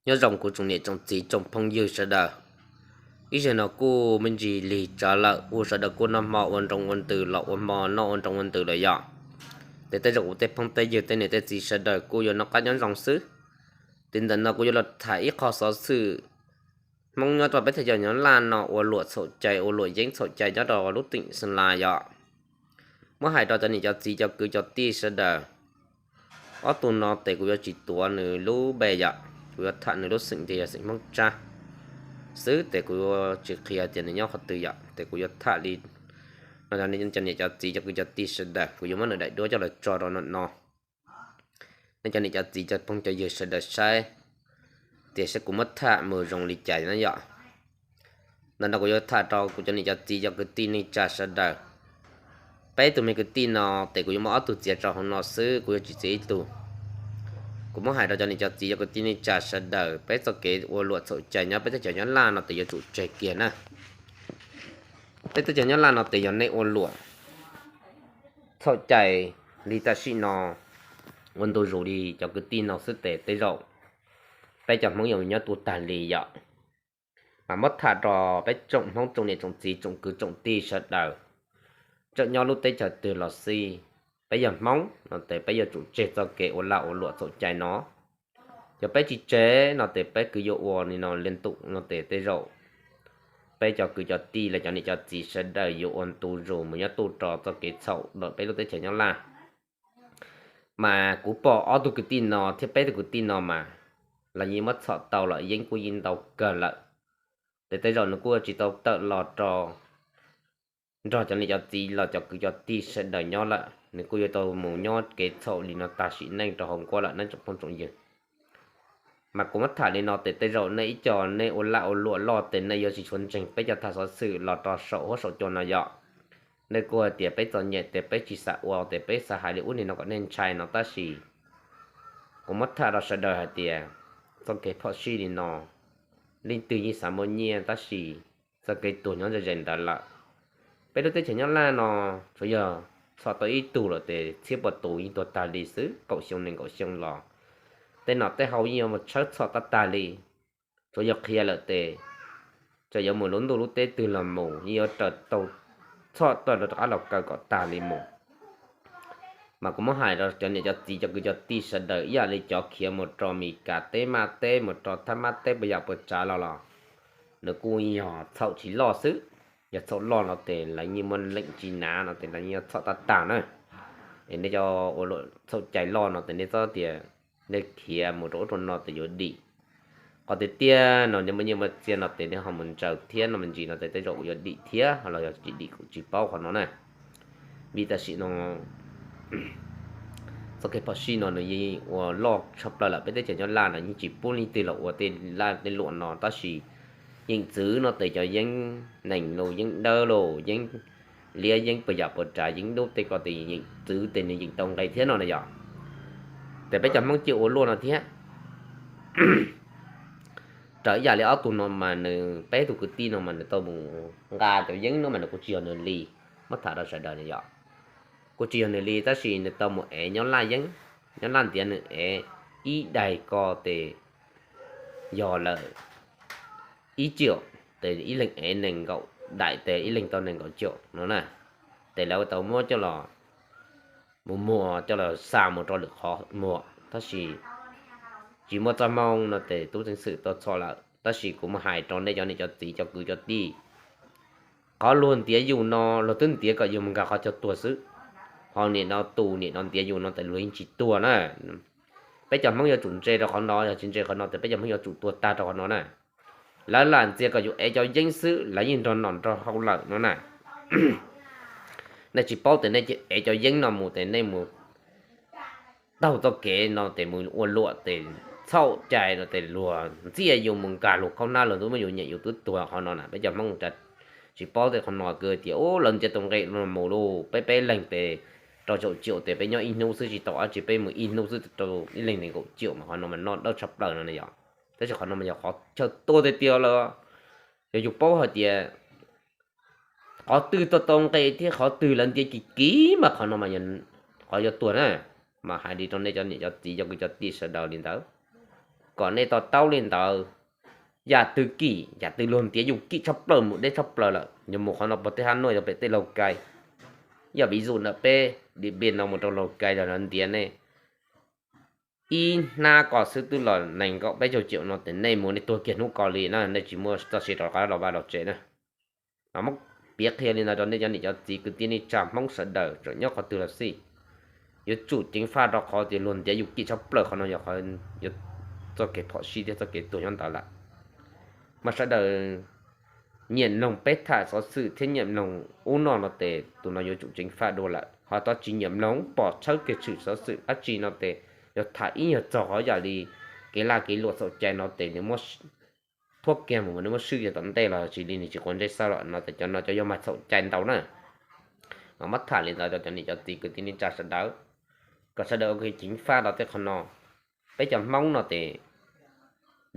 Nyob zoo kuv tsoom niam tsoom txiv tsoom phooj ywg sawv daws. Ib zaug no kuj me ntsis lig tsawv lawm, ua sawv daws kuj noj hmo ua nroo ua ntws los ua hmo noj ua nroo ua ntws lawm yom. Ces tej zaum kuv tej phooj tej ywg tej niam tej txiv sawv daws kuj yuav noj qab nyob zoo xwb. Ces ntawm no kuv yuav los tham ib qho xov xwm Hmoob nyob rau peb teb chaws Nyab Laj no ua luam txhaum cai, ua luam yeeb txhaum cai nyob rau lub teem Xeem Las yom. Muab hais rau cov niam cov txiv cov kwv cov tij sawv daws, ob tug no ces kuv yuav tsis tuav nws lub npe yom, kuv yuav tham nws lub xeem tias yog xeem Hmoob Tsab xwb, ces kuv yuav tsis qhia tias nws nyob qhov twg yom, ces kuv yuav tham li no. Cov niam cov txiv cov kwv cov tij sawv daws, kuv yuav muab nws daim duab coj los tso rau no no, nej cov niam cov txiv cov phooj cov ywg sawv daws saib tias saib kuv muab tham mus zoo li cas na yom. Ntawm no kuv yuav tham rau kuv cov niam cov txiv cov kwv tij neej tsa sawv daws. Peb tug me kwv tij no ces kuv yuav muab ob tug txiav rau hauv no xwb, kuv yuav tsis txiav ib tug. Kuv muab hais rau cov niam cov txiv cov kwv tij neej tsa sawv daws, peb txoj kev ua luam txhaum cai nyob peb teb chaws Nyab Laj no ces yuav tsum tseg kiag na. Peb teb chaws Nyab Laj no ces yog nej ua luam txhaum cai li tam sim no, ua ntu zus li cov kwv tij no xwb ces tej zaum peb cov Hmoob yuav nyob tu tag li yom. Mas muab tham rau peb tsoom Hmoob tsoom niam tsoom txiv tsoom kwv tsoom tij sawv daws, txawm nyob lub teb chaws twg los xij, peb yog Hmoob no ces peb yuav tsum tseg txoj kev ua laj ua luam txhaum cai no. Yog peb tsis tseg no ces peb kwv yuav ua li no li ntus no ces tej zaum peb cov kwv cov tij los cov niam cov txiv sawv daws yuav ua ntu zus mus nyob tu rau txoj kev txhaum ntawm peb lub teb chaws Nyab Laj. Mas kuv pom ob tug kwv tij no thiab peb tug kwv tij no mas los yeej muab txhom tau los yeeb kuj yeej ntau kawg lawm. Ces tej zaum nws kuj tsis tau tawm los rau nrog cov niam cov txiv los cov kwv cov tij sawv daws nyob lawm, nws kuj yuav tau mus nyob kev txhaum li no tag sim neej rau hauv nkuaj lawm na tsoom phooj tsoom ywg. Mas kuv muab tham li no ces tej zaum nej ib co nej ua laj ua luam loj ces nej yuav tsis tshua ntseeg peb cov tham xov xwm los rau saum huab saum cua no yom. Nej kuj hais tias peb txom nyem ces peb tsis xav ua ces peb xav hais li ub li no kom nej ntshai no tab sis kuv muab tham rau sawv daws hais tias txoj kev phom sij li no, leej twg yeej xav muaj nyiaj tab sis txoj kev tuag nyob ze ze ntawd lawm. Peb lub teb chaws Nyab Laj no tsuas yog txhom tau ib tug lawm ces txhiab puas tus yeej tuag tag li xwb, kaum xyoo nees nkaum xyoo los tej nom tej hau yeej yuav mus tshawb txhom tag tag li. Tsuas yog qhia lawm ces txawm yuav mus lub ntuj lub teb twg los mus yeej yuav raws tau txhom tuaj rov qab los kaw kom tag li mus. Mas kuv muab hais rau cov niam cov txiv cov kwv cov tij sawv daws ib yam li cov khiav mus rau Mes Kas teb Maj teb mus rau Thab Mab teb puas yam puas tsav los los nws kuj yog txhaum tsis loj xwb. Yog txhaum loj no ces lawv yeej muaj link tsis nav no ces lawv yeej yuav txhom tag tag na. Es nej cov ua luam txhaum cai loj no ces nej txhob tias nej khiav mus rau ub rau no ces yuav dim. Qhov tiag tiag no nej muaj nyiaj muaj txiag no ces nej ho mus ntsaws thiab no me ntsis no ces tej zaum kuj yuav dim thiab los yog tsis dim kuv tsis paub qhov no na. Vim tam sim no txoj kev phom sij no nws yeej ua loj tshaj plaws lawm, peb teb chaws Nyab Laj no yeej tsis pub leej twg los ua tej laj tej luam no tab sis yeem txwv no ces cov yeeb nees lus yeeb dawb los yeeb liab yeeb puas yam puas tsav yeeb dub tej ko ces yeem txwv ces nws yeem tau nqe thiab no na yom. Ces peb cov Hmoob cia ua luaj no thiab. Raws ib yam li ob tug no mas nws peb tug kwv tij no mas nws tau mus nqa cov yeeb no mas nws kuj tsis yog nws li, muab tham rau sawv daws no yom. Kuj tsis yog nws li tab sis nws tau mus ev nyob Laj yeeb, nyob Laj ntiav nws ev ib daim ko ces yog lawm ib tsiaum, ces ib leeg ev nees nkaum daim ces ib leeg tau nees nkaum tsiaum no na. Ces lawv tau muab coj los mus muag coj los xa mus rau lwm qhov muag tab sis tsis muaj txoj hmoo no ces tub ceev xwm tau txhom lawm. Tab sis kuv mus hais rau nej cov niam cov txiv cov kwv cov tij, qhov luag ntiav yus no luag twb ntiav kom yus mus nkag qhov chaw tuag xwb. Ho nim no tus nim no ntiav yus no ces luag yeej tsis tuag na. Peb cov Hmoob yuav tsum ntse rau qhov no, yog tsis ntse qhov no ces peb cov Hmoob yuav tsum tuag tag rau qhov no na. Lawv lam ntxias kom yus ev cov yeeb xwb lawv yeej nrog nom nrog haus lawm no na. Nej tsis paub ces nej cia ev cov yeeb no mus ces nej mus taug txoj kev no ces mus ua luam ces txhaum cai no ces luag ntxias yus mus nkag luag khaub hnab luag twb muab yus nyem yus twb tuag qhov no na. Peb cov Hmoob tsis paub tej qhov no, kwv tias u lawv ntxias tus nqe no mus lauj, peb peb leeg ces rau caum tsiaum ces peb nyob ib hnub xwb tsis tau dab tsi, peb mus ib hnub xwb rau ib leeg nees nkaum tsiaum mas qhov no mas noj dawb tshaj plaws no na yom. Tab sis qhov no mas yog qhov chaw tuag tiag tiag lawm. Yog yus paub hais tias qhov twg tau tau nqe thiab qhov twg lawv ntiav kiv kiv mas qhov no mas qhov yuav tuag na. Mas hais li rau nej cov niam cov txiv cov kwv cov tij sawv daws li ntawd. kom nej to taub li ntawd. Yam twg kim, yam twg luag ntiav yus kim tshaj plaws mus deb tshaj plaws lawm, yus mus qhov no puag tej hab nuaj yog pem tej Laus Kais, yog viv zum ntawm peb Dim Npiaj no mus rau Laus Kais los lawv ntiav nej ib hnab ko xwb twb los nees nkaum peb caug tsiaum no ces nej mus nej tuag kiag hnub ko li na, nej tsis muaj txoj sia rov qab los vaj los tsev na. Mas muab piav qhia li ntawd rau nej cov niam cov txiv kwv tij neej tsa Hmoob sawv daws tseem nyob qhov twg los xij, yuav tsum ceev faj rau qhov tias luag ntiav yus kim tshaj plaws qhov no yog qhov yuav txoj kev phom sij thiab txoj kev tuag nyob ntawd lawm. Mas sawv daws nyiam mloog peb tham xov xwm thiab nyiam mloog ub no no ces tus no yuav tsum ceev faj dua lawm, ho tab tsis nyiam mloog pom tshawb kiag tshwm xov xwm dab tsi no ces yog tham ib nyuag txog qhov yam li kev laj kev luam txhaum cai no ces nws muab thuab kiag mus nws muab swj tom ntej los tsis li nws tsis quav ntsej xwb los no ces cov no cov yog mag txhaum cai ntau na. Mas muab tham li ntawd rau cov niam cov txiv kwv tij neej tsa sawv daws, kom sawv daws ua kev ceev faj rau tej qhov no. Peb cov Hmoob no ces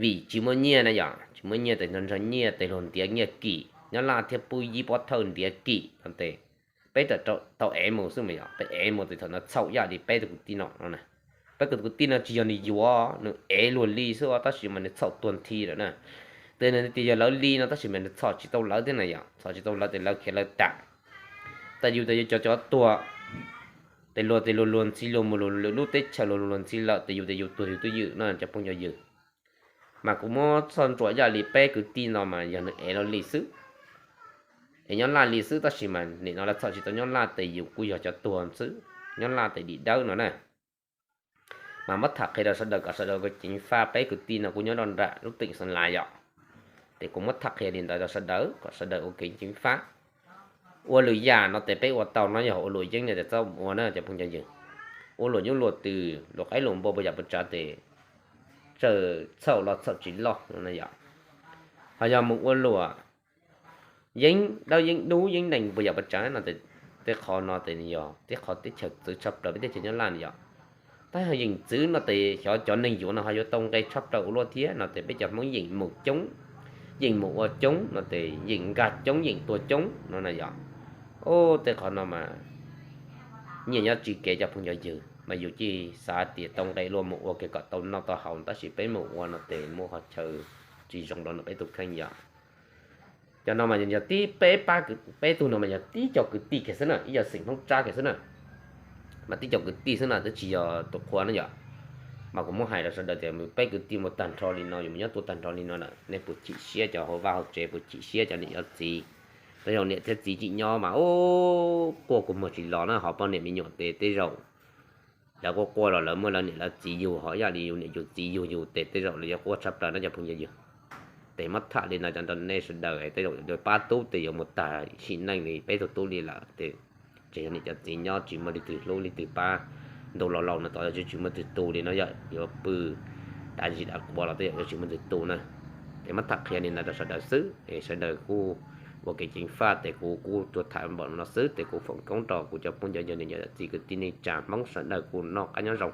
vim tsis muaj nyiaj na yom, tsis muaj nyiaj ces nrog nyiaj ces luag ntiav nyiaj kim, nyob Laj thiab pub yib pob thawj ntiav kim no ces peb tau ev mus xwb mas yom, peb ev mus ces thaum no txhaum yam li peb tus kwv tij no no na. Peb tus kwv tij no tsis yog nws yuav, nws ev luag li xwb tab sis mas nws txhaum tuag nthi lawm na. Ces nws tias yog lawv li no tab sis mas nws txhom tsis tau lawv thiab na yom, txhom tsis tau lawv ces lawv khiav lawv tas. Ces yus ces yus cov cov tuag, ces luag ces luag luag ntxhi luag mus luag lwm lub teb chaws luag luag ntxhi lawm ces yus ces yus tuag yus twj ywm no cov phooj cov ywg. Mas kuv muab txhoj ntsuam yam li peb kwv tij no mas yog nws ev luag li xwb, es nyob Laj li xwb tab sis mas nim no lawv txhom tsis tau nyob Laj ces yus kuj yog cov tuag xwb, nyob Laj ces dim dawb no na. Mas muab tham qhia rau sawv daws kom sawv daws ua kev ceev faj, peb kwv tij no kuj nyob rau nram lub teem Xeev Las yom. Ces kuv muab tham qhia li ntawd rau sawv daws kom sawv daws ua kev ceev faj. Ua lwm yam no ces peb ua tau no, yog ua luam yeeb no ces txhob ua na cov phooj cov ywg. Ua luam nyuj luam twm luam qaib luam npua puas yam puas tsav ces txawm txhaum los txhaum tsis loj no yom. Ho yog mus ua luam yeeb dawb yeeb dub yeeb nees puas yam puas tsav no ces tej qhov no ces yog tej qhov teb chaws txwv tshaj plaws peb teb chaws nyob Laj no yom. Tab yog yeem txwv no ces xyov cov neeg yuav no ho yuav tau nqe tshaj plaws ua luaj thiab no ces peb cov Hmoob yeem mus coob, yeem mus ua coob no ces yeem nkag coob yeem tuag coob no na yom. Ub, tej qhov no mas nyiaj nyob tsis kev cov phooj cov ywg, mas yus cia xav tias tau nqe luaj mus ua kiag kom tau noj tau haus tab sis peb mus ua no ces muaj qhov chaw tsis zoo rau ntawm peb tus kheej yom. Cov no mas yog tib peb pab, peb tug no mas yog tib co kwv tij kiag xwb na, ib yog xeem Hmoob Tsab kiag xwb na. Mas tib co kwv tij xwb na twb tsis yog tus qhua na yom. Mas kuv muab hais rau sawv daws tias peb kwv tij mus tag nrho li no, yus mus nyob tuaj tag nrho li no lawm, nej puas chim siab cov hauv vaj hauv tsev, puas chim siab cov niam cov txiv? Tej zaum niam thiab txiv tsim nyob mas ub, quaj kua muag tsis los na, ho poj niam me nyuam ces tej zaum lawv quaj quaj los lawv muaj lawv niam lawv txiv yug, ho yam li yus niam yus txiv yug yus ces tej zaum lawv yuav quaj tshaj plaws na cov phooj cov ywg. Ces muab tham li no rau nej sawv daws, tej zaum pab tub ces yuav mus tag sim neej li peb tug tub li lawm ces tseem yog niam cov txiv nyob tsis muaj leej twg hlub leej twg pab. Ntu laus laus no tod tsis muaj leej twg tu li no yom, yuav pw dav zis dav quav los tej zaum yuav tsis muaj leej twg tu na. Ces muab tham qhia li ntawd rau sawv daws xwb es sawv daws kuj ua kev ceev faj, ces kuv kuj tuaj tham npaum no xwb ces kuv foom koob rau kuv cov phooj cov ywg niam cov txiv kwv tij neej tsa Hmoob sawv daws kuj noj qab nyob zoo.